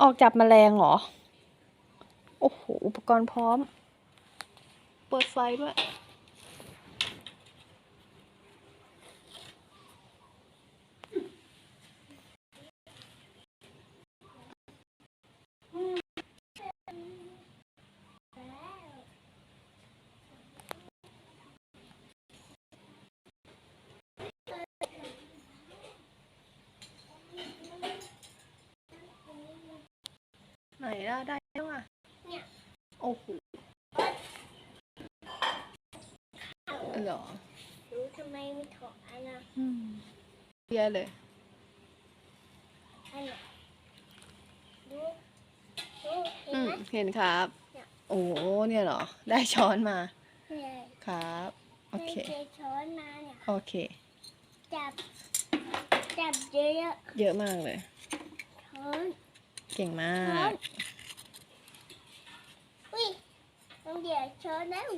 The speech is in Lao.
ອອກຈັບແມະແລງເຫລອ? ໂອ້ໂຫ ອຸປະກອນພ້ອມ ເປີດໄຟດ້ວຍ. ໄໝລະ ໄດ້ແລ້ວອະ ເນຍ ໂອ້ໂຫ ເອີ ເຫຼືອ ຮູ້ທຳໄມມັນຖອນອັນນະ ອືມ ເຍອະເລີຍ ອັນນະ ຮູ້ ຮູ້ ເຫັນໄໝ ອືມ ເຫັນຄັບ ເນຍ ໂອ້ ເນຍເຫລອ ໄດ້ຊ້ອນມາ ເນຍ ຄັບ ໂອເຄ ມັນເຈາະຊ້ອນມາເນຍ ໂອເຄ ຈັບ ຈັບເຍອະໆ ເຍອະມາກເລີຍ ຊ້ອນ ເກັ່ງມາກ ຊ້ອນ ອຸ້ຍ ນ້ອງເດຍຊ້ອນແລ້ວ